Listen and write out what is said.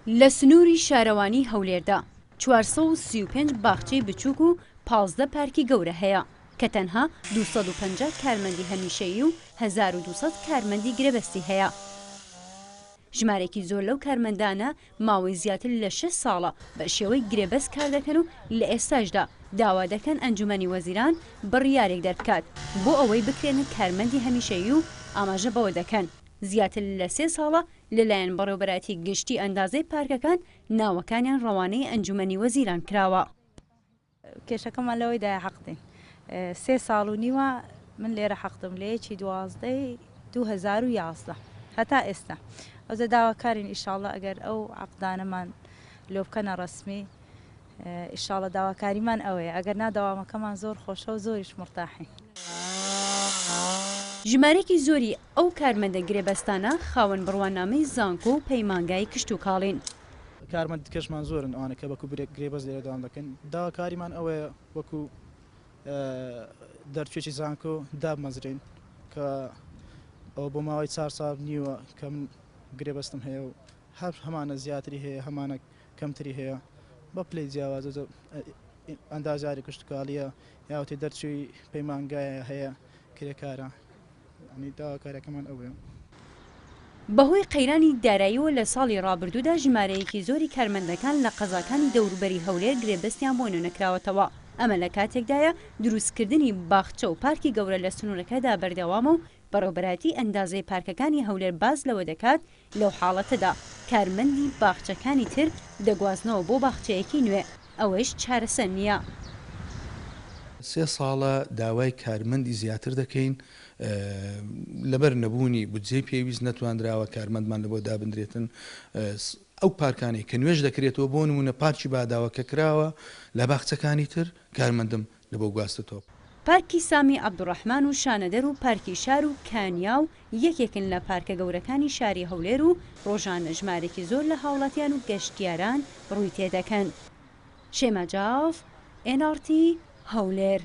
لە سنووری شارەوانیی هەولێردا 435 باخچەی بچووک و 15 پارکی گەورە هەیە کە تەنها 250 کارمەندی هەمیشەیی و 1200 کارمەندی گرێبەستی هەیە. ژمارەیەکی زۆر لەو کارمەندانە ماوەی زیاتر لە شەش ساڵە بە شێوەی گرێبەست کاردەکەن و لە ئێستاشدا داوا دەکەن ئەنجومەنی وەزیران بڕیارێک دەربکات بۆ ئەوەی بکرێنە کارمەندی هەمیشەیی و ئاماژە بەوە دەکەن زیاتر لە سێ ساڵە لەلایەن بەڕێوبەرایەتی گشتی ئەندازەی پارکەکان ناوەکانیان ڕەوانەی ئەنجومەنی وەزیران کراوە. کێشەکەمان لەوەیدایە عەقدین سێ ساڵ و نیوە من لێرە حەقدم لە یەکی دوازدەی 2011 هەتا ئێستا ئەوجا داواکارین ئیشاڵڵا ئەگەر ئەو عەقدانەمان لۆ بکەنە ڕەسمی ئیشاڵڵا داواکاریمان ئەوەیە ئەگەر نا دەوامەکەمان زۆر خۆشە و زۆریش مورتاحین. ژمارەیەکی زۆری ئەو کارمەندە گرێبەستانە خاوەن بڕوانامەی زانکۆ و پەیمانگای کشتوکاڵین. کارمەند کەشمان زۆرن ئەوانە کە بەکو گرێبەست لێرە دەوام دەکەن داواکاریمان ئەوەیە وەکو دەرچوێکی زانکۆ دابمەزرێن کە ئەوە بۆ ماوەی چار ساڵ نیوە کە من گرێبەستم هەیە و هەر هەمانە زیاتری هەیە هەمانە کەمتری هەیە بە پلەی جیاواز ئەندازیاری کشتتوکاڵیە یاوتی دەرچووی پەیمانگایە هەیە کرێکارە یانی داواکاریەکەمان ئەوەیە. بەهۆی قەیرانی داراییەوە لە ساڵی ڕابردوودا ژمارەیەکی زۆری کارمەندەکان لە قەزاکانی دەوروبەری هەولێر گرێبەستیان بۆ نوێنەکراوەتەوە، ئەمە لە کاتێکدایە دروستکردنی باخچە و پارکی گەورە لە سنوورەکەدا بەردەوامە و بەڕێوەبەرایەتی ئەندازەی پارکەکانی هەولێر باس لەوە دەکات لەو حاڵەتەدا کارمەندی باخچەکانی تر دەگوازنەوە بۆ باخچەیەکی نوێ، ئەوەیش چارەسەر نییە. سێ ساڵە داوای کارمەندی زیاتر دەکەین، لەبەر نەبوونی بودجەی پێویست نەتواندراوە کارمەندمان لەبۆ دابندرێتن. ئەو پارکانەی کە نوێژ دەکرێتەوە بۆ نموونە پارکی باداوە کە کراوە لە باخچەکانی تر کارمەندم لەبۆ گواستتەوە. پارکی سامی عەبدولڕەحمان و شانەدەر و پارکی شار و کانیاو یەکێکن لە پارکە گەورەکانی شاری هەولێر و ڕۆژانە ژمارێکی زۆر لە هاوڵاتیان و گەشتیاران ڕووی تێدەکەن. شێما جاف، ئێن ئاڕ تی، هەولێر.